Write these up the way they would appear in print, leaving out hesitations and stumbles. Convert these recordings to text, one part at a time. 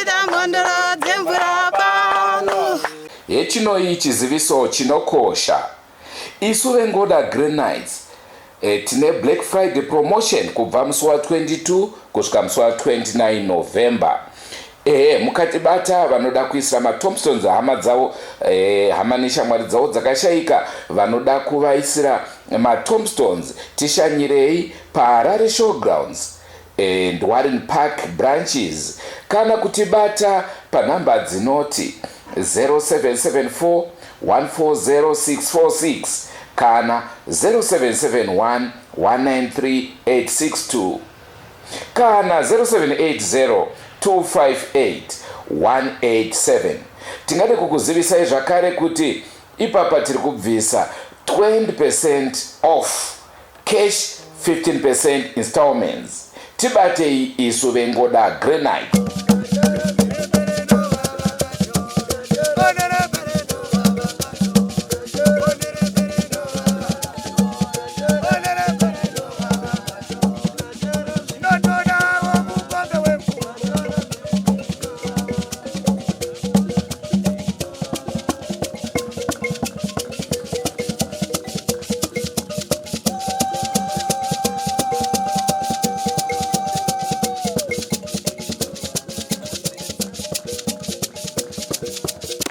Tida mhondoro dzemvura pano. Hechinoi chiziviso chinokosha. Isu veNgoda Granites eh, tine Black Friday promotion kubva musi wa 22 kusvika musi wa 29 November. Ehe, mukatibata vanoda kuisira matombstones hama dzavo eh, hama neshamwari dzavo dzakashaika vanoda kuvaisira matombstones tishanyirei paHarare Showgrounds and Warren Park branches kana kutibata panhamba dzinoti 0774 140646 kana 0771 193 862 kana 0780 258 187. Tingade kukuzivisai zvakare kuti ipapa tiri kubvisa 20 percent off Cash 15 percent installments. Tibatei isu veNgoda Granite.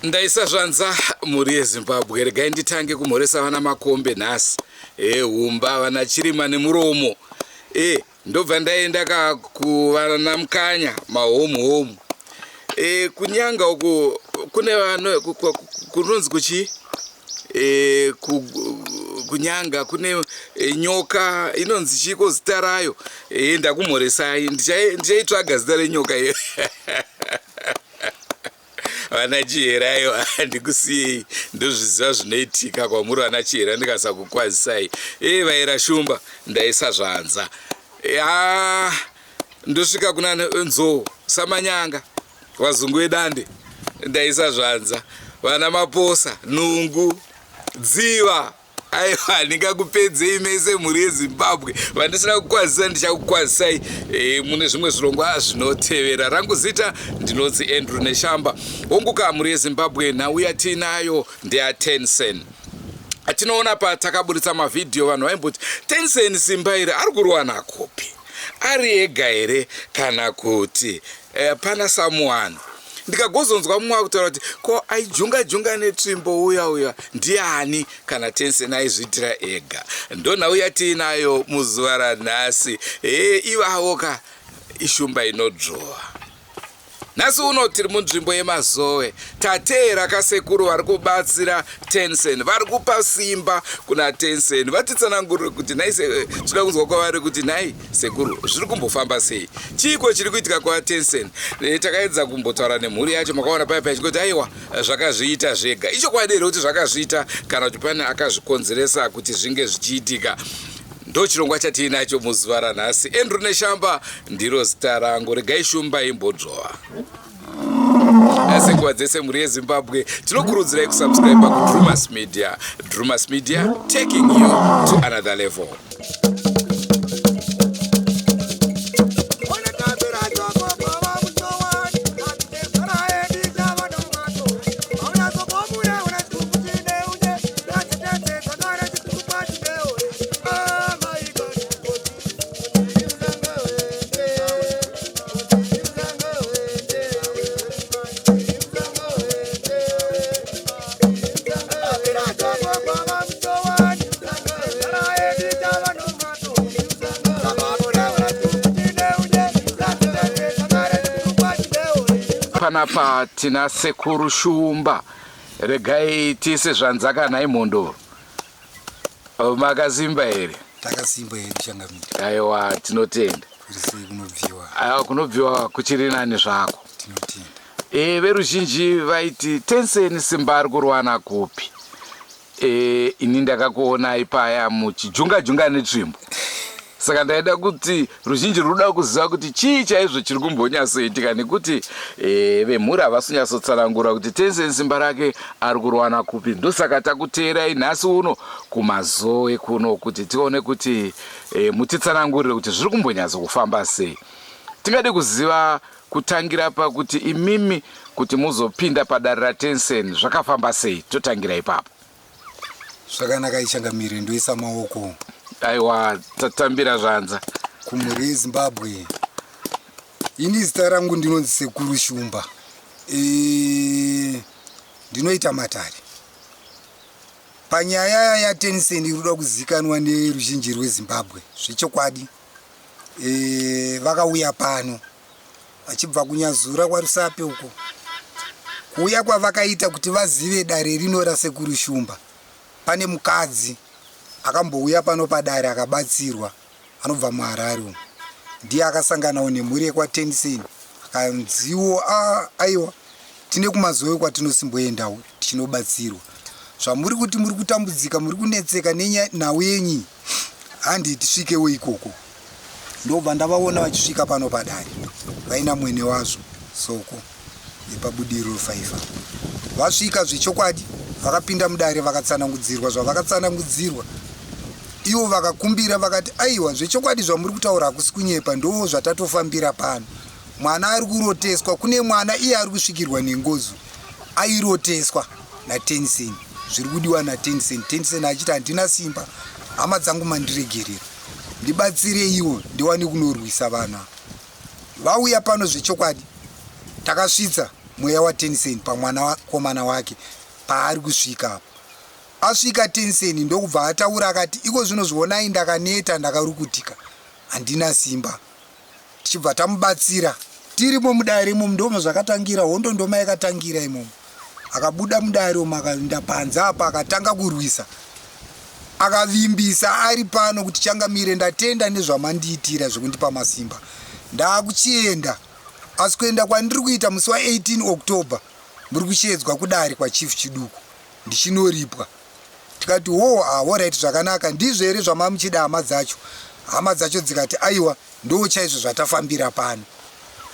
Ndaisa zvanza mhuri yeZimbabwe, regai nditange kumhoresa vana Makombe nhasi. E, humba vana Chirima nemuromo. E, Ndobva ndaenda ka kuvana Mukanya mahomu homu. E, kunyanga uku kune vano kunonzi kuchii? E, ku, kunyanga kune e, nyoka inonzi chiiko zita rayo? E, ndakumhoresai ndichaitsvaga zita renyoka iyo. Vana Chihera aiwa handikusiyei ndozviziva zvinoitika kwamuri vana Chihera ndikasakukwazisai. Ee vaera Shumba ndaisa zvanza. Ya ndosvika kuna Nzou Samanyanga vazungu vedande ndaisa zvanza. Vana Maposa Nungu Dziva Aiwa handingakupedzei mese mhuri yeZimbabwe vandisina kukwazisa ndichakukwazisai e, mune zvimwe zvirongwa zvinotevera. Rangu zita ndinonzi Andrew Neshamba. Honguka mhuri yeZimbabwe nhau yatiinayo ndeyaTensen. Tinoona patakaburitsa mavhidhiyo vanhu vaimboti Tensen simba iri ari kuriwana kupi? Ari ega here kana kuti eh, pana someone? Ndikagozonzwa mumwe akutaura kuti ko aijunga junga netsvimbo uya uya ndiani kana Tensen aizviitira ega. Ndonhau yatiinayo muzuva ranhasi. Hee ivavo ka ishumba inodzvova. Nhasi uno tiri munzvimbo yeMazowe. Tateera kasekuru vari kubatsira Tensen, vari kupa simba kuna Tensen. Vatitsanangurire kuti nhai, tinoda kunzwa kwavari kuti nhai sekuru zviri kumbofamba sei, chiiko chiri kuitika kwaTensen. E, takaedza kumbotaura nemhuri yacho, makaona paya paya chingoti aiwa zvakazviita zvega. Ichokwadi here kuti zvakazviita kana kuti pane akazvikonzeresa kuti zvinge zvichiitika? Ndochirongwa chatiinacho muzuva ranhasi. Andrew Neshamba ndiro zita rangu. Regai shumba imbodzvova. Asi nguva dzese mhuri yeZimbabwe tinokurudzirai kusubscribe kuDrumas Media. Drumas Media taking you to another level. Panapa tina sekuru Shumba, regai tiise zvanza kana imhondoro. Makasimba here? Takasimba hedu changamire. Aiwa tinotenda. Kurisei kunobviwa? Aiwa kunobviwa kuchiri nani zvako. Tinotenda. E, veruzhinji vaiti Tensen simba ari kurwana kupi? E, ini ndakakuonai paya muchijunga junga netsvimbo. Saka ndaida kuti ruzhinji rwuda kuziva kuti chii chaizvo chiri kumbonyatsoitika nekuti e, vemhuri havasi kunyatsotsanangura kuti Tensen simba rake ari kurwana kupi. Ndosaka takuteerai nhasi uno kuMazowe kuno kuti tione kuti e, mutitsanangurire kuti zviri kumbonyatsokufamba sei. Tingade kuziva Kutangira pakuti imimi kuti muzopinda padare raTensen zvakafamba sei? Totangira ipapo. Zvakanaka ichangamire, ndoisa maoko. Aiwa, tatambira zvanza. Kumhuri yeZimbabwe. Ini zita rangu ndinonzi Sekuru Shumba. Ndinoita matare. Panyaya yaTensen iri kuda kuzikanwa neruzhinji rweZimbabwe zvechokwadi, vakauya pano vachibva kuNyazura kwaRusape uko. Kuuya kwavakaita kuti vazive dare rino raSekuru Shumba, pane mukadzi akambouya pano padare akabatsirwa, anobva muHarare umu. Ndiye akasanganawo nemhuri yekwaTensen, akanziwo aiwa tine kuMazowe kwatinosimboendawo tichinobatsirwa. Zvamuri kuti muri kutambudzika, muri kunetseka nenhau yenyi, handi tisvikewo ikoko. Ndobva ndavaona vachisvika pano padare vaina mwene wazvo Soko yepaBudiriro 5. Vasvika zvechokwadi vakapinda mudare vakatsanangudzirwa zvavakatsanangudzirwa. Ivo vakakumbira vakati aiwa zvechokwadi zvamuri kutaura hakusi kunyepa, ndo zvatatofambira pano. Mwana ari kuroteswa, kune mwana iye ari kusvikirwa nengozi airoteswa naTensen, zviri kudiwa naTensen. Tensen achiti handina simba, hama dzangu mandiregerera, ndibatsireiwo ndiwane kunorwisa vana. Vauya pano zvechokwadi takasvitsa mweya waTensen pamwanakomana wake paari kusvika apo. Asvika Tensen ndokubva ataura akati iko zvino zvionai ndakaneta, ndakarukutika, handina simba. Tichibva tamubatsira tirimo mudare imomo, ndomo zvakatangira hondo, ndoma yakatangira imomo. Akabuda mudare umo akaenda panze apa akatanga kurwisa, akavimbisa ari pano kuti changamire ndatenda nezvamandiitira zvekundipa masimba, ndakuchienda, asi kuenda kwandiri kuita musi wa18 October muri kuchiedzwa kudare kwaChief Chiduku ndichinoripwa. Tikati wo alright, zvakanaka, ndizvo here zvamamuchida hama dzacho? Hama dzacho dzikati aiwa, ndo chaizvo zvatafambira pano.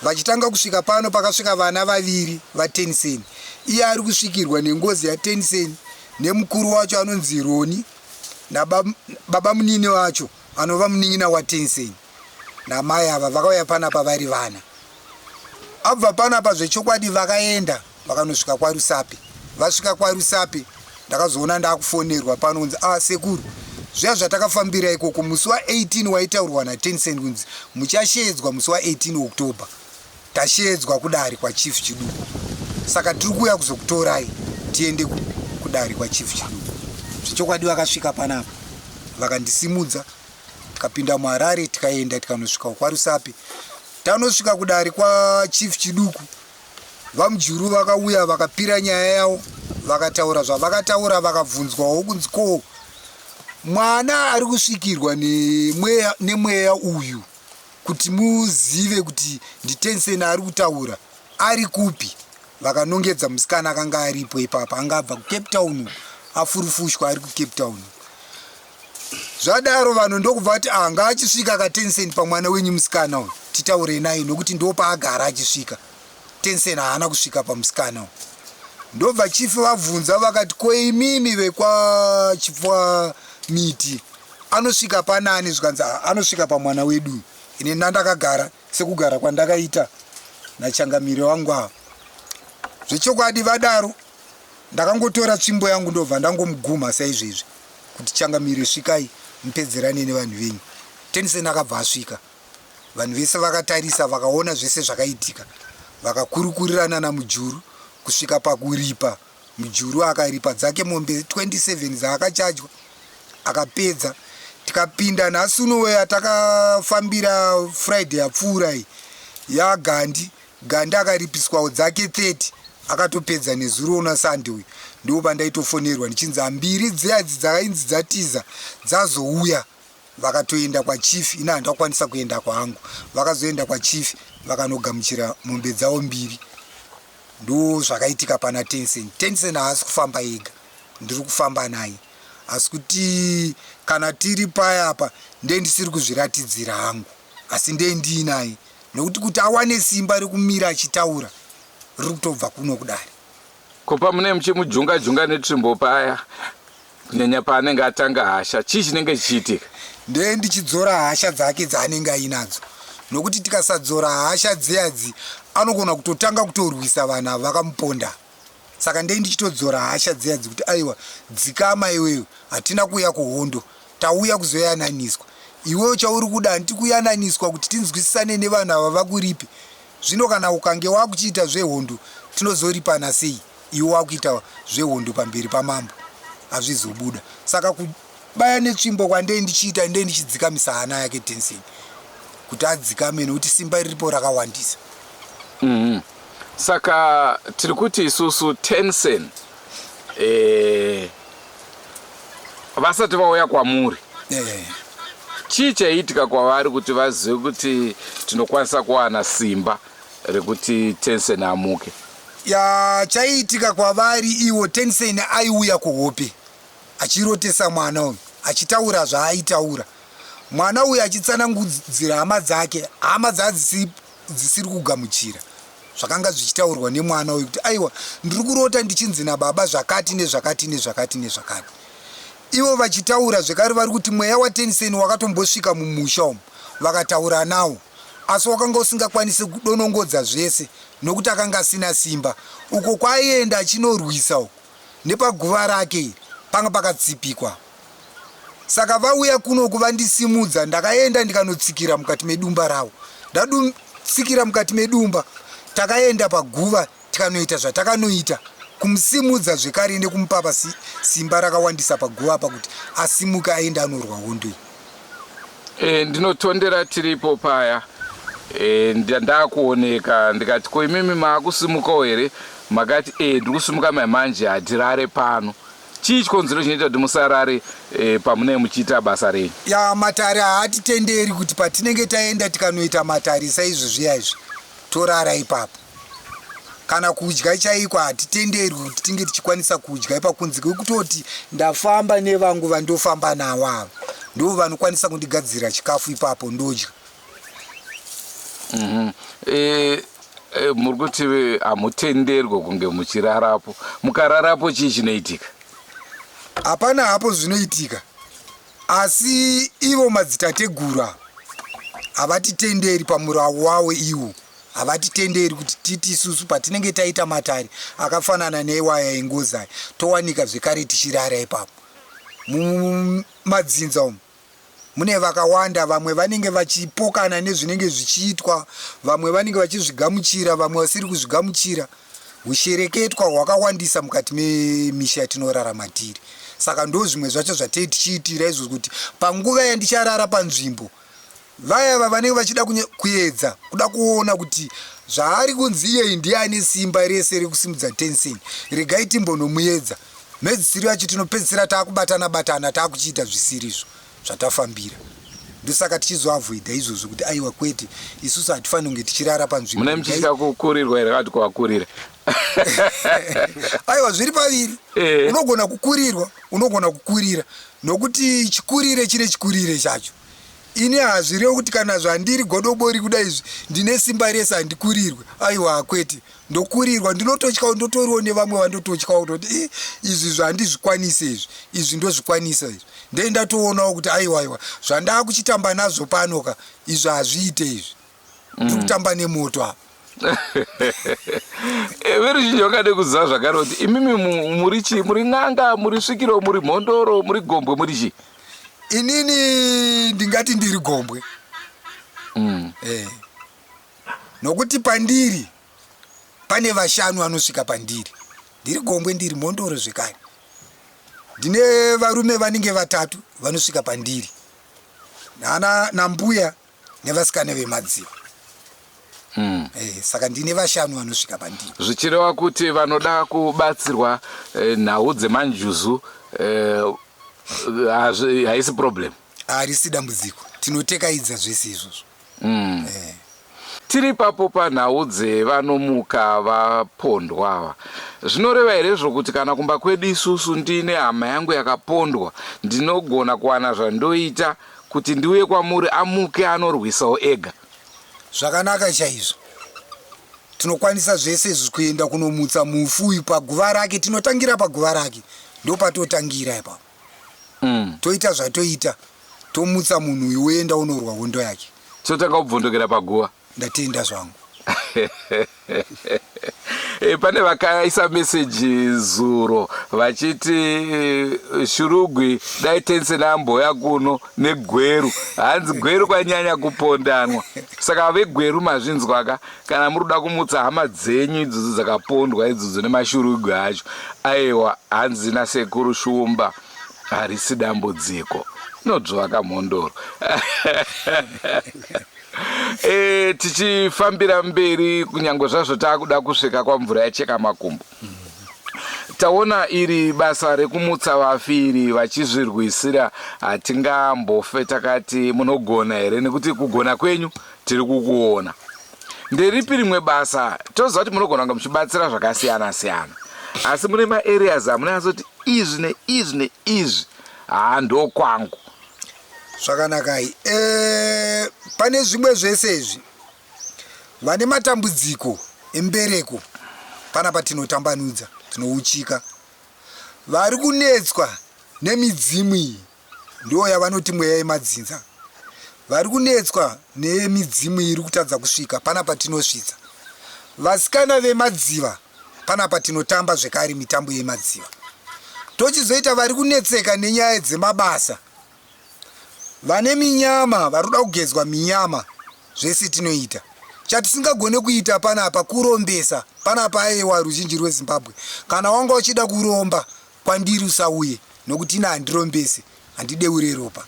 Vachitanga kusvika pano pakasvika vana vaviri vaTensen, iye ari kusvikirwa nengozi yaTensen nemukuru wacho anonzi Roni nababa munini wacho anova munin'ina waTensen namai ava vakauya panapa vari vana. Abva panapa zvechokwadi vakaenda vakanosvika kwaRusape. Vasvika kwaRusape ndakazoona ndakufonerwa pano kunzi sekuru zviya zvatakafambira ikoko musi wa18 waitaurwa naTensen kunzi muchashedzwa musi wa18 October, tashedzwa kudare kwaChief Chiduku, saka tiri kuuya kuzokutorai tiende kudare kwaChief Chiduku. Zvechokwadi vakasvika panapa vakandisimudza tikapinda muHarare tikaenda tikanosvika kwaRusape. Tanosvika kudare kwaChief Chiduku, VaMujuru vakauya vakapira nyaya yavo vakataura zvavakataura, vakabvunzwawo kunzi ko mwana ari kusvikirwa nemweya uyu kuti muzive kuti ndiTensen ari kutaura ari kupi. Vakanongedza musikana akanga aripo ipapa, anga abva kuCape Town afurufushwa ari kuCape Town. Zvadaro vanhu ndokubva vati anga achisvika kaTensen pamwana wenyu musikana uyu, titaure naye nokuti ndo paagara achisvika. Tensen haana kusvika pamusikana uyu. Ndobva chief vabvunza vakati ko imimi vekwaChipwa miti anosvika panani? Zvikanzi anosvika pamwana wedu. Ini ndandakagara sekugara kwandakaita nachangamire wangu ava. Zvechokwadi vadaro ndakangotora tsvimbo yangu ndobva ndangomugumha saizvezvi kuti changamire svikai mupedzerane nevanhu venyu. Tensen akabva asvika, vanhu vese vakatarisa vakaona zvese zvakaitika, vakakurukurirana naMujuru kusvika pakuripa. Mujuru akaripa dzake mombe 27 dzaakachajwa akapedza. Tikapinda nhasi unoweya takafambira Friday yapfuura iyi yaGandi. Gandi akaripiswawo dzake 30 akatopedza nezuro una Sunday uyu. Ndipo pandaitofonerwa ndichinzi mbiri dziya dzainzi dzatiza dzazouya, vakatoenda kwaChief. Ini handakwanisa kuenda kwangu, vakazoenda kwaChief vakanogamuchira mombe dzavo mbiri. Ndo zvakaitika pana Tensen. Tensen haasi kufamba ega, ndiri kufamba naye, asi kuti kana tiri paya apa ndee ndisiri kuzviratidzira hangu, asi ndee ndiinaye nokuti kuti awane simba rekumira achitaura riri kutobva kuno kudare. Ko pamune muchimujunga junga netsvimbo paya, kunyanya paanenge atanga hasha, chii chinenge chichiitika? Ndee ndichidzora hasha dzake dzaanenge ainadzo, nokuti tikasadzora hasha dziyadzi Anogona kutotanga kutorwisa vanhu ava vakamuponda. Saka ndei ndichitodzora hasha dziya dzekuti aiwa dzikama iwewe, hatina kuuya kuhondo, tauya kuzoyananiswa. Iwewe chauri kuda handiti kuyananiswa kuti tinzwisisane nevanhu ava vakuripe. Zvino kana ukange wakuchiita zvehondo tinozoripana sei iwe wakuita zvehondo pamberi pamambo? Hazvizobuda. Saka kubaya netsvimbo kwandei ndichiita ndei ndichidzikamisa hana yake Tensen kuti adzikame nekuti simba riripo rakawandisa. Saka tiri kuti isusu Tensen eh, vasati vauya kwamuri chii chaiitika kwavari kuti vazive kuti tinokwanisa kuwana simba rekuti Tensen amuke? Ya, chaiitika kwavari iwo Tensen aiuya kuhope achirotesa mwana uyu achitaura zvaaitaura mwana uyu achitsanangudzira hama dzake, hama dzaa dzisiri kugamuchira zvakanga zvichitaurwa nemwana uyu kuti aiwa, ndiri kurota ndichinzi nababa zvakati nezvakati nezvakati nezvakati. Ivo vachitaura zvekare vari kuti mweya waTensen wakatombosvika mumusha umu vakataura nawo, asi wakanga usingakwanisi kudonongodza zvese nokuti akanga asina simba. Uko kwaaienda achinorwisa uko nepaguva rake iri panga pakatsipikwa. Saka vauya kunoku vandisimudza, ndakaenda ndikanotsikira mukati medumba ravo. Ndatsikira mukati medumba, takaenda paguva tikanoita zvatakanoita kumusimudza zvekare nekumupa simba rakawandisa paguva apa kuti asimuke aende anorwa hondo iyi. Ndinotondera tiripo paya ndakuoneka ndikati, "Ko imimi maakusimukawo here?" Makati, "Ndiri kusimuka mamanje, hatirare pano." Chii chikonzero chinoita kuti musarare pamunenge muchiita basa renyu? Ya, matare haatitenderi kuti patinenge taenda tikanoita matare saizvo zviya izvi torara ipapo. Kana kudya chaiko hatitenderwi kuti tinge tichikwanisa kudya ipakunze kwekutoti ndafamba nevangu vandofamba navo, ava ndo vanokwanisa kundigadzira chikafu ipapo ndodya. E, muri kuti hamutenderwe kunge muchirarapo. Mukararapo chii chinoitika? Hapana hapo zvinoitika, asi ivo madzitateguru ava havatitenderi pamurawo wavo. Iwo havatitenderi kuti titi isusu patinenge taita matare akafanana neiwaya engozi aya towanika zvekare tichirara ipapo. Mumadzinza umu mune vakawanda, vamwe vanenge vachipokana nezvinenge zvichiitwa, vamwe vanenge vachizvigamuchira, vamwe vasiri kuzvigamuchira. Ushereketwa hwakawandisa mukati memisha yatinorarama tiri. Saka ndo zvimwe zvacho zvatei tichiitira izvo kuti panguva yandicharara panzvimbo, vaya vanenge vachida kuedza kuda kuona kuti zvaari kunzi iyei ndiye ane simba rese rekusimudza Tensen, regai timbonomuedza. Mhedzisiro yacho tinopedzisira taakubatana batana, taakuchiita zvisirizvo zvatafambira. Ndosaka tichizoavoida izvozvo kuti aiwa, kwete, isusu hatifaniri kunge tichirara panzvimbo. Mune muchitya kukurirwa here kana kuti kuvakurira? Aiwa, zviri paviri. Unogona kukurirwa, unogona kukurira, nokuti chikurire chine chikurire chacho. Ini hazvirevi kuti kana zvandiri godobori kuda izvi ndine simba rese handikurirwe. Aiwa, kwete, ndokurirwa, ndinototyawo, ndotoriwo nevamwe vandototyawo kutoti, "Ih, izvi zvandizvikwanise izvi, izvi ndozvikwanisa izvi." Ndei ndatoonawo kuti aiwa, aiwa, zvandakuchitamba nazvo pano ka izvi hazviite izvi, ndiri kutamba nemoto apa. Veruzhinji vakade kuziva zvakare kuti imimi muri chii? Muri n'anga, muri svikiro, muri mhondoro, muri gombwe, muri chii? Inini ndingati ndiri gombwe. Nokuti pandiri pane vashanu vanosvika pandiri. Ndiri gombwe, ndiri mhondoro zvekare. Ndine varume vanenge vatatu vanosvika pandiri, nana nambuya nevasikana vemadziva. Saka ndine vashanu vanosvika pandiri. Zvichireva kuti vanoda kubatsirwa nhau dzemanjuzu haisi problem? Harisi dambudziko, tinotekaidza zvese izvozvo. Tiri ipapo panhau dzevanomuka vapondwa ava, zvinoreva here zvokuti kana kumba kwedu isusu ndine hama yangu yakapondwa, ndinogona kuwana zvandoita kuti ndiuye kwamuri amuke anorwisawo ega? Zvakanaka chaizvo, tinokwanisa zvese izvi kuenda kunomutsa mufu uyu paguva rake. Tinotangira paguva rake, ndopatotangira ipapo. Toita zvatoita, tomutsa munhu uyu, woenda unorwa hondo yake. Totanga kubvondokera paguva. Ndatenda zvangu. E, pane vakaisa meseji zuro vachiti eh, Shurugwi dai Tensen amboya kuno neGweru, hanzi Gweru kwanyanya kupondanwa. Saka veGweru mazvinzwaka, kana muri kuda kumutsa hama dzenyu idzodzo dzakapondwa idzodzo nemaShurugwi acho, aiwa hanzi nasekuru Shumba harisi dambudziko, inodzvovaka mhondoro. E, tichifambira mberi, kunyange zvazvo taakuda kusvika kwamvura yacheka makumbo, taona iri basa rekumutsa vafi iri vachizvirwisira, hatingambofe takati munogona here, nekuti kugona kwenyu tiri kukuona. Nderipi rimwe basa? Toziva kuti munogona kunge muchibatsira zvakasiyana siyana, asi mune maareas amunonyatsoti izvi neizvi neizvi, haa, ndokwangu. Zvakanakai. Pane zvimwe zvese izvi, vane matambudziko embereko panapa tinotambanudza, tinouchika. Vari kunetswa nemidzimu iyi, ndo yavanoti mweya yemadzinza, vari kunetswa nemidzimu iri kutadza kusvika panapa tinosvitsa. Vasikana vemadziva panapa tinotamba zvekare mitambo yemadziva. Tochizoita vari kunetseka nenyaya dzemabasa, vane minyama, vari kuda kugezwa minyama, zvese tinoita. Chatisingagone kuita panapa kurombesa panapa. Aiwa, ruzhinji rweZimbabwe, kana wanga uchida kuromba kwandiri usauye, nokuti ina handirombese, handideure ropa.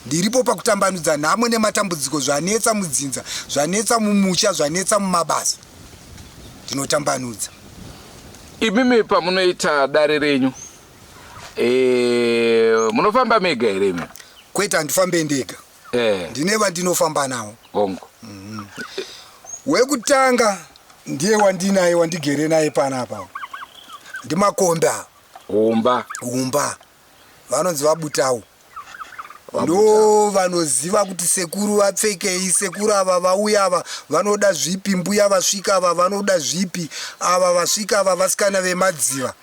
Ndiripo pakutambanudza nhamo nematambudziko zvanetsa mudzinza, zvanetsa mumusha, zvanetsa mumabasa, ndinotambanudza. Imimi pamunoita dare renyu, e, munofamba mega here imi? Kwete, handifambe ndega. Ndine vandinofamba navo. Hongu. Wekutanga ndiye wandinaye, wandigere naye panapa, ndiMakombe ava. Humba. Humba, vanonzi vaButawo, ndo vanoziva kuti sekuru vapfekei, sekuru ava vauya ava vanoda zvipi, mbuya vasvika ava vanoda zvipi, ava vasvika ava vasikana vemadziva,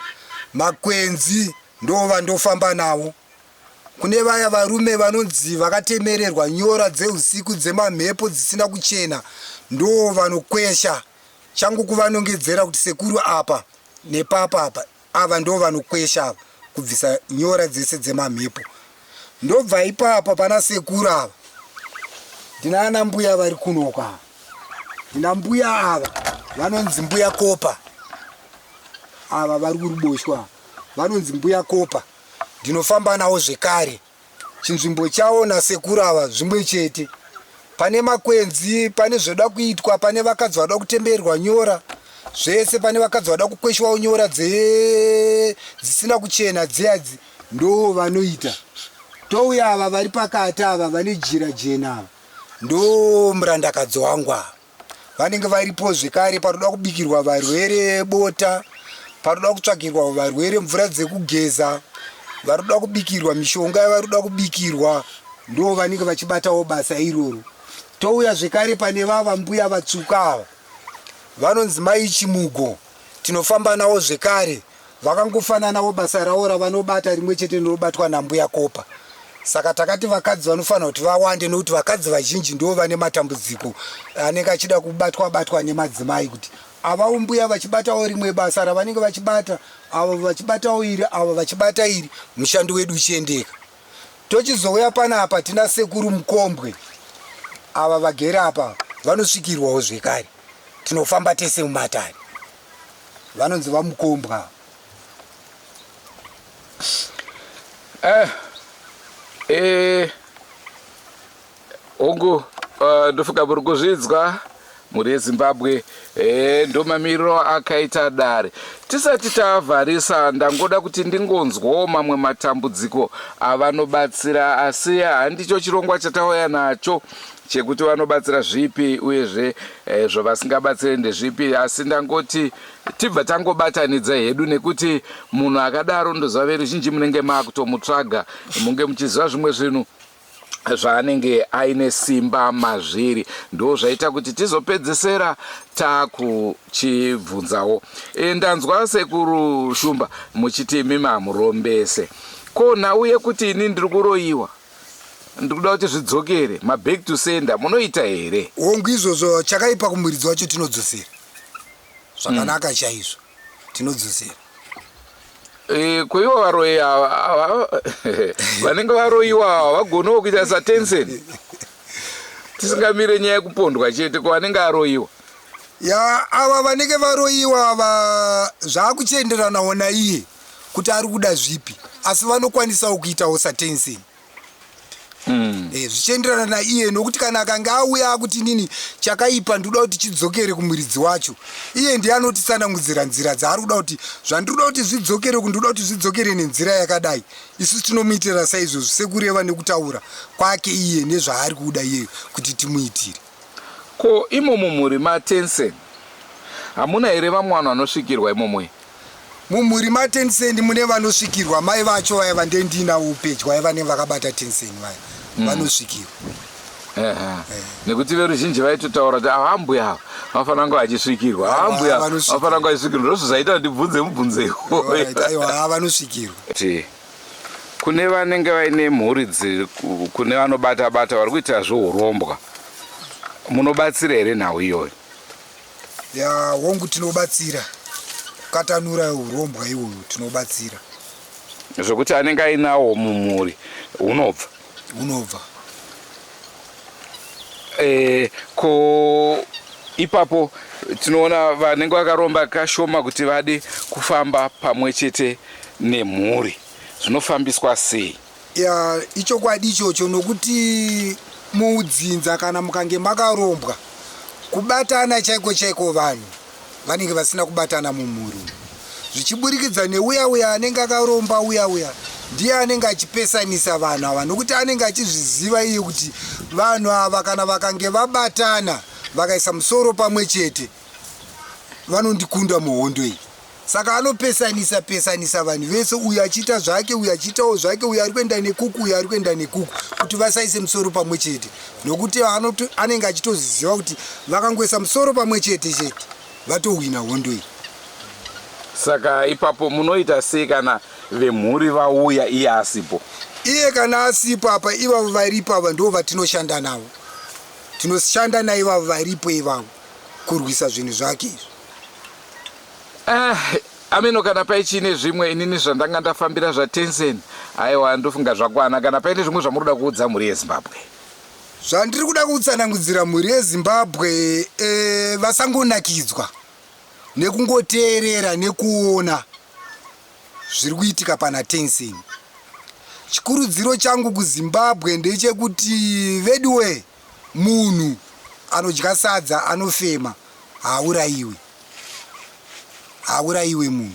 makwenzi, ndo vandofamba navo. Kune vaya varume vanonzi vakatemererwa nyora dzeusiku, dzemamhepo dzisina kuchena, ndo vanokwesha. Changu kuvanongedzera kuti sekuru apa nepapa apa. Ava ndo vanokwesha ava kubvisa nyora dzese dzemamhepo. Ndobva ipapa pana sekuru ava, ndina ana mbuya vari kunoko ava. Ndina mbuya ava vanonzi Mbuya Kopa, ava vari kuruboshwa ava vanonzi Mbuya Kopa. Ndinofamba navo zvekare. Chinzvimbo chavo nasekuru ava zvimwe chete. Pane makwenzi, pane zvoda kuitwa, pane vakadzi vada kutemberwa nyora zvese, pane vakadzi vada kukweshwawo nyora dzisina kuchena dziyadzi, ndo vanoita. Touya ava vari pakati ava vane jira jena ava, ndo murandakadzi wangu ava. Vanenge varipo zvekare panoda kubikirwa varwere bota, panoda kutsvagirwa varwere mvura dzekugeza, varikuda kubikirwa mishonga yavarikuda kubikirwa, ndo vanenge vachibatawo basa iroro. Touya zvekare pane vava mbuya vatsvuka ava vanonzi Mai Chimugo. Tinofamba navo zvekare, vakangofananawo, basa ravo ravanobata rimwe chete norobatwa naMbuya Kopa. Saka takati vakadzi vanofanira kuti vawande, nokuti vakadzi vazhinji ndo vane matambudziko anenge achida kubatwa batwa nemadzimai, kuti avawo mbuya vachibatawo rimwe basa ravanenge vachibata, avo vachibatawo iri, avo vachibata iri, mushando wedu uchiendeka. Tochizouya panapa tina sekuru Mukombwe ava vagere apa, vanosvikirwawo zvekare. Tinofamba tese mumatare, vanonzi vaMukombwa. Hongu, ndofunga muri kuzvidzwa, mhuri yeZimbabwe. Ndo mamiriro akaita dare. Tisati tavharisa, ndangoda kuti ndingonzwawo mamwe matambudziko avanobatsira, asi handicho chirongwa chatauya nacho chekuti vanobatsira zvipi uyezve zvavasingabatsire ndezvipi, asi ndangoti tibva tangobatanidza hedu, nekuti munhu akadaro ndoziva veruzhinji munenge maakutomutsvaga, munge muchiziva zvimwe zvinhu zvaanenge aine simba mazviri. Ndo zvaita kuti tizopedzesera takuchibvunzawo. Ndanzwa sekuru Shumba muchiti imi mamurombese. Ko nhau yekuti ini ndiri kuroyiwa? Ndikuda kuti zvidzokere maback to sender munoita here? Hongu izvozvo chakaipa kumuridzi wacho tinodzosera zvakanaka chaizvo tinodzosera. E, ko ivo varoyi ava vanenge varoyiwa ava vagonawo kuita saTensen tisingamire nyaya yekupondwa chete ko vanenge aroyiwa Ya ava vanenge varoyiwa ava zvakuchienderanawo naiye kuti ari kuda zvipi asi vanokwanisawo kuitawo saTensen. Eh, zvichienderana naiye nokuti kana akange auya akuti nini chakaipa ndikuda kuti chidzokere kumuridzi wacho iye ndiye anotitsanangudzira nzira dzaari kuda kuti zvandiri kuda kuti zvidzokere ku ndikuda kuti zvidzokere nenzira yakadai isu tinomuitira saizvozvo sekureva nekutaura kwake iye nezvaari kuda iye kuti timuitire. Ko imo mumhuri maTensen hamuna here vamwe vanhu vanosvikirwa imomo? Mumhuri maTensen mune vanosvikirwa, mai vacho vaya vandendinavo pedyo vaya vanenge vakabata Tensen vaya vanosvikirwa. Nekuti veruzhinji vaitotaura kuti ava ambuya ava vanofanira kunge vachisvikirwa, ava ambuya ava vanofanira kunge vachisvikirwa. Ndozvo zvaita ndibvunze mubvunzo iwoyo. Aiwa, ava vanosvikirwa. Kuti kune vanenge vaine mhuri dziri kune vanobata bata vari kuita zveurombwa, munobatsira here nhau iyoyo? Ya, hongu tinobatsira kukatanura urombwa iwoyo, tinobatsira. Zvekuti anenge ainawo mumhuri hunobva hunobva. Ko ipapo tinoona vanenge vakaromba kashoma kuti vade kufamba pamwe chete nemhuri, zvinofambiswa sei? Ya, ichokwadi ichocho nokuti mudzinza kana mukange makarombwa kubatana chaiko chaiko vanhu vanenge vasina kubatana mumhuri zvichiburikidza neuya uya anenge akaromba uya uya ndiye anenge achipesanisa vanhu ava nokuti anenge achizviziva iye kuti vanhu ava kana vakange vabatana vakaisa musoro pamwe chete vanondikunda muhondo iyi. Saka anopesanisa pesanisa vanhu vese, uyu achiita zvake, uyu achiitawo zvake, uyu ari kuenda nekuku, uyu ari kuenda nekuku, kuti vasaise musoro pamwe chete nokuti anenge achitoziva kuti vakangoisa musoro pamwe chete chete vatohwina hondo iyi. Saka ipapo munoita sei kana vemhuri vauya iye asipo? Iye kana asipo apa ivavo varipo ava ndo vatinoshanda navo, tinoshanda naivavo varipo ivavo kurwisa zvinhu zvake izvi. Ameno kana paichine zvimwe inini zvandanga ndafambira zvaTensen, aiwa ndofunga zvakwana. Kana paine zvimwe zvamuri kuda kuudza mhuri yeZimbabwe? Zvandiri kuda kutsanangudzira mhuri yeZimbabwe, vasangonakidzwa nekungoteerera nekuona zviri kuitika pana Tensen. Chikurudziro changu kuZimbabwe ndechekuti veduwe, munhu anodya sadza anofema haaurayiwi, haaurayiwe munhu.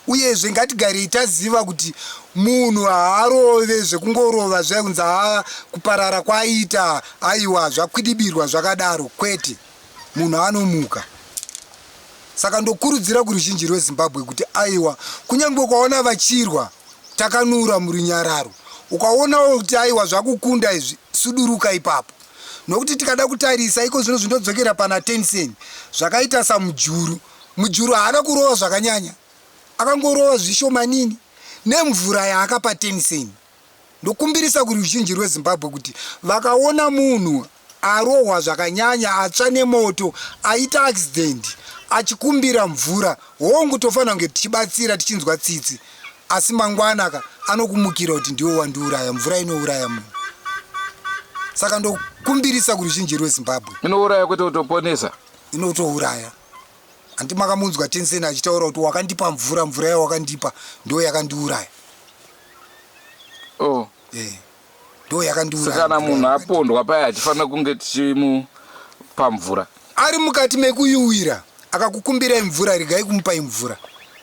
Uyezve ngatigarei taziva kuti munhu haarove zvekungorova zviya kunzi haa kuparara kwaita aiwa zvakwidibirwa zvakadaro, kwete, munhu anomuka. Saka ndokurudzira kuruzhinji rweZimbabwe kuti aiwa kunyange ukaona vachirwa takanura murunyararo, ukaonawo kuti aiwa zvakukunda izvi, suduruka ipapo. Nokuti tikada kutarisa iko zvino zvindodzokera pana Tensen zvakaita saMujuru. Mujuru haana kurova zvakanyanya, akangorova zvishomanini nemvura yaakapa Tensen. Ndokumbirisa kuruzhinji rweZimbabwe kuti vakaona munhu arohwa zvakanyanya, atsva nemoto, aita accident achikumbira mvura, hongu tofanira kunge tichibatsira tichinzwa tsitsi, asi mangwana ka anokumukira kuti ndiwe wandiuraya. Mvura inouraya munhu. Saka ndokumbirisa kuruzhinji rweZimbabwe. Inouraya kwete kutoponesa. Inotouraya. Hanti makamunzwa Tensen achitaura kuti wakandipa mvura, mvura yawakandipa ndo yakandiuraya. Oh. Ndo yakandiuraya. Saka kana munhu apondwa paya achifanira kunge tichimupa mvura. Ari mukati mekuyuwira akakukumbirai mvura, regai kumupai mvura.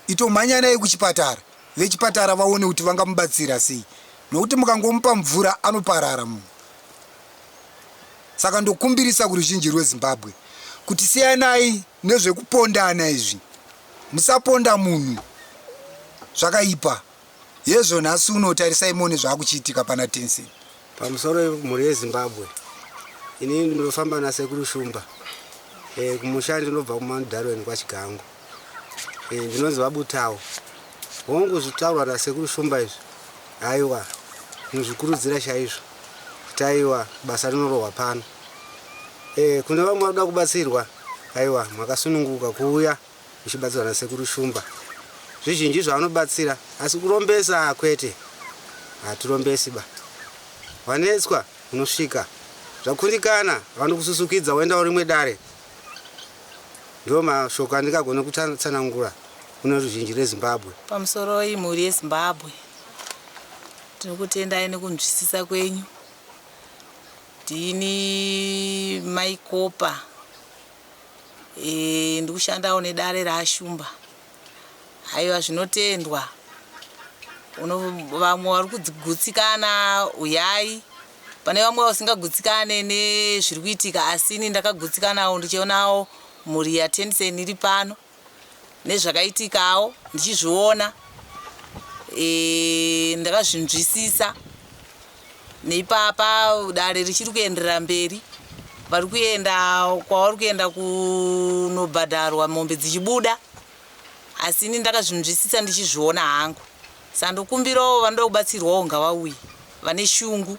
Itomhanya naye kuchipatara, vechipatara vaone kuti vangamubatsira sei. Nokuti mukangomupa mvura anoparara munhu. Saka ndokumbirisa kuruzhinji rweZimbabwe kuti siyanai nezvekupondana izvi. Musaponda munhu, zvakaipa. Hezvo nhasi uno tarisai muone zvakuchiitika pana Tensen. Pamusoro mhuri yeZimbabwe, ini ndinofamba naSekuru Shumba. Kumusha ndinobva kuMount Darwin kwaChigango. Ndinonzi VaButawo. Hongu zvitaurwa naSekuru Shumba izvi, haiwa, ndinozvikurudzira chaizvo. Kuti aiwa basa rinorohwa pano. E, kune vamwe vanoda kubatsirwa, aiwa makasununguka kuuya muchibatsirwa naSekuru Shumba. Zvizhinji zvavanobatsira, asi kurombesa kwete. Hatirombesi ba. Wanetswa unosvika. Zvakundikana vanokususukidza woendawo rimwe dare. Ndiwo mashoko andingagone kutsanangura kune ruzhinji rweZimbabwe. Pamusoroi mhuri yeZimbabwe. Tinokutendai nekunzwisisa kwenyu. Ndini Mai Kopa. E, ndikushandawo nedare raAshumba. Haiwa zvinotendwa. Vamwe vari kugutsikana uyai. Pane vamwe vasingagutsikane nezviri kuitika asi ini ndakagutsikanawo ndichionawo mhuri yaTensen iri pano. Nezvakaitikawo ndichizviona e, ndakazvinzwisisa neipapa dare richiri kuenderera mberi vari kuenda kwavari kuenda kunobhadharwa mombe dzichibuda asi ini ndakazvinzwisisa ndichizviona hangu sandokumbirawo vanoda kubatsirwawo ngavauye vane shungu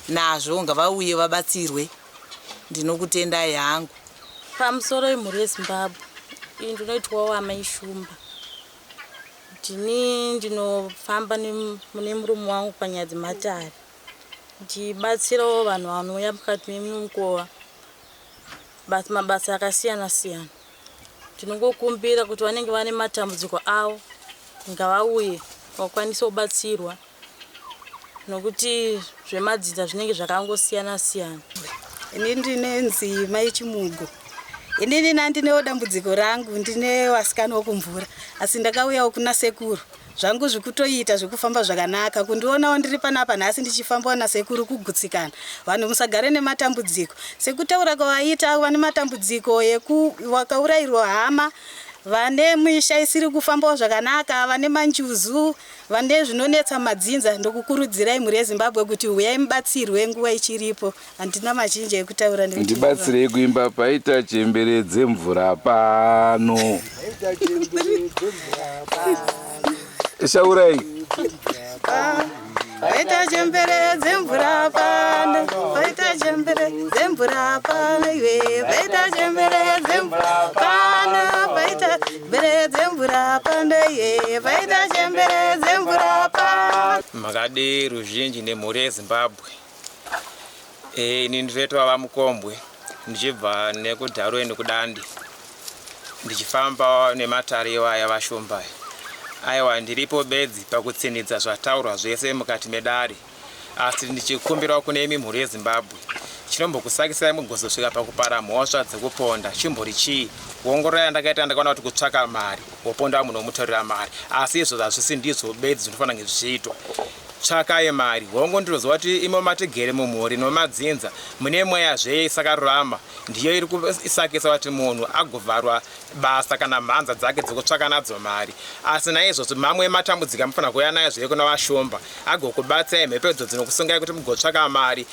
nazvo ngavauye vabatsirwe ndinokutendai hangu. Pamusoro imhuri yeZimbabwe, ini ndinoitwawo amai Shumba. Ndini ndinofamba nemurume wangu panyaya dzematare ndichibatsirawo vanhu vanouya mukati memukova mabasa akasiyana siyana. Ndinongokumbira kuti vanenge vane matambudziko avo ngavauye vakwanise kubatsirwa. nokuti zvemadzinza zvinenge zvakangosiyana siyana. Ini ndinenzi mai Chimugo. Inini nandinewo dambudziko rangu ndine vasikana wokumvura asi ndakauyawo kuna sekuru zvangu zvikutoita zvekufamba zvakanaka kundionawo ndiri panapa nhasi ndichifambawo nasekuru kugutsikana vanhu musagare nematambudziko sekutaura kwavaita vane matambudziko eku wakaurayirwa hama vane misha isiri kufambawo zvakanaka vane manjuzu Vane zvinonetsa mumadzinza ndokukurudzirai mhuri yeZimbabwe kuti huyai mubatsirwe nguva ichiripo. Handina mazhinji ekutaura nekuti Ndibatsirei kuimba paita chembere dzemvura pano. Shaurai. Paita chembere dzemvura pano, paita chembere dzemvura pano iwe, paita chembere dzemvura pano, paita chembere dzemvura pano iwe, paita chembere dzemvura pano. Makadii ruzhinji nemhuri yeZimbabwe. Eh, ini ndinoitwa VaMukombwe ndichibva nekuDarwen kuDande ndichifamba nematare iwaya VaShumba aya. Aiwa ndiripo bedzi pakutsinhidza zvataurwa zvese mukati medare asi ndichikumbirawo kune imi mhuri yeZimbabwe chinombokusakisai mugozosvika pakupara mhosva dzekuponda chimbori chii ongororo yandakaita ndakaona kuti kutsvaka mari woponda munhu womutorera mari asi izvozvo hazvisi ndizvo bedzi zvinofanira kunge zvichiitwa Tsvakai mari. Hongu ndinoziva kuti imo matigere mumhuri nomadzinza mune mweya zveye isakarurama ndiyo iri kusakisa kuti munhu agovharwa basa kana mhanza dzake dzekutsvaka nadzo mari. Asi naizvozvo mamwe ematambudziko amufanira kuuya nayo zveye kuna VaShumba agokubatsirai mhepo idzo dzinokusungai kuti mugotsvaka mari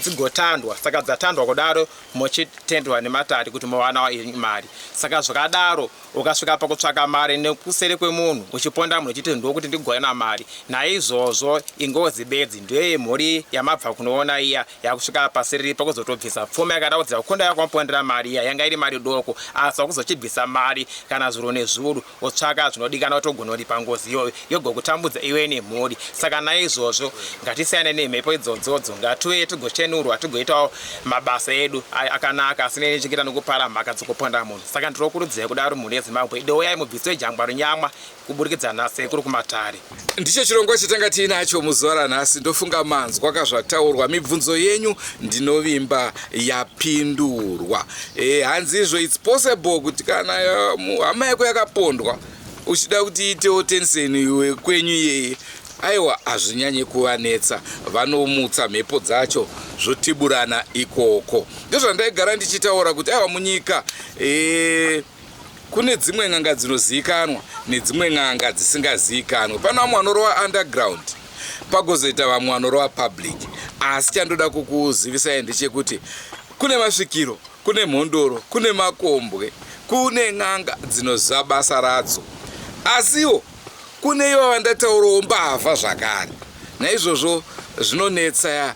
dzigotandwa. Saka dzatandwa kudaro mochitendwa nematare kuti mowana mari. Saka zvakadaro Ukasvika pakutsvaka mari nekuseri kwemunhu uchiponda munhu uchiti ndokuti ndigowana mari, naizvozvo ingozi bedzi ndiyo yemhuri yamabva kunoona iya yakusvika pasiriri pakuzotobvisa pfuma yakaraudzira kukunda yakwamupondera mari iya yanga iri mari doko asi wakuzochibvisa mari kana zvuru nezvuru wotsvaka zvinodikana kuti ugonoripa ngozi iyoyo yogokutambudza iwe nemhuri. Saka naizvozvo ngatisiyane nemhepo idzodzodzo ngatiuye tigochenurwa tigoitawo mabasa edu akanaka asinei nechekuita nokupara mhaka dzekuponda munhu. Saka ndinokurudzirai kudaro mhuri yeZimbabwe idouyai mubviswe jangwa runyamwa kuburikidza nasekuru kumatare. Ndicho chirongwa chatanga tiinacho muzuva ranhasi. Ndofunga manzwa ka zvataurwa. Mibvunzo yenyu ndinovimba yapindurwa. E, hanzi izvo it's possible kuti kana hama yako yakapondwa uchida kuti iitewo tensen iwe kwenyu iyeye aiwa hazvinyanye kuvanetsa vanomutsa mhepo dzacho zvotiburana ikoko ndozvandaigara ndichitaura kuti aiwa munyika e, kune dzimwe n'anga dzinozivikanwa nedzimwe n'anga dzisingazivikanwe pane vamwe vanorova underground pagozoita vamwe vanorova public asi chandoda kukuzivisai ndechekuti kune masvikiro kune mhondoro kune makombwe kune n'anga dzinoziva basa radzo asiwo kune ivo vandataurawo mbavha zvakare naizvozvo Zvinonetsa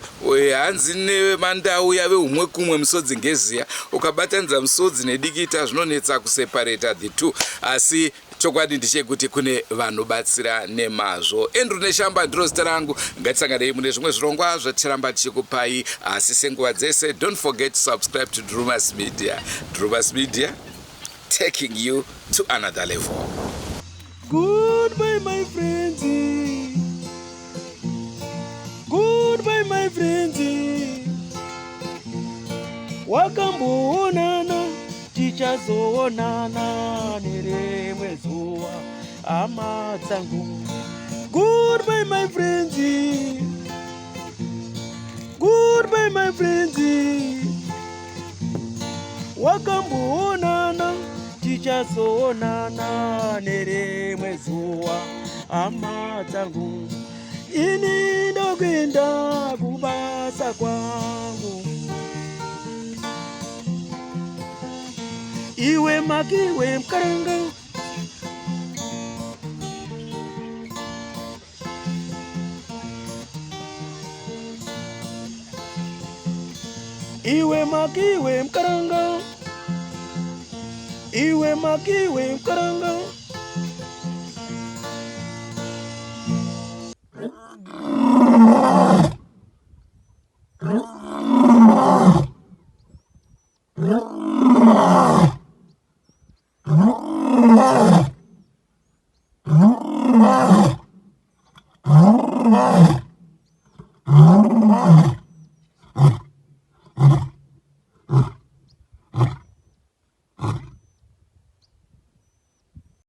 hanzi nemandau yave humwe kumwe misodzi ngeziya. Ukabatanidza misodzi nedikita zvinonetsa kuseparata the two. Asi chokwadi ndechekuti kune vanobatsira nemazvo. Andrew Neshamba ndiro zita rangu. Ngatisanganei mune zvimwe zvirongwa zvaticharamba tichikupai. Asi senguva dzese, don't forget to subscribe to Drewmas Media. Drewmas Media, taking you to another level. Goodbye, my friends. Goodbye, my friends. Wakamboonana, tichazoonana nerimwe zuva, hama dzangu. Goodbye, my friends. Goodbye, my friends. Wakamboonana, tichazoonana nerimwe zuva, hama dzangu. Ini ndokuenda kubasa kwangu. Iwe makiwe mkaranga. Iwe makiwe mkaranga. Iwe makiwe mkaranga.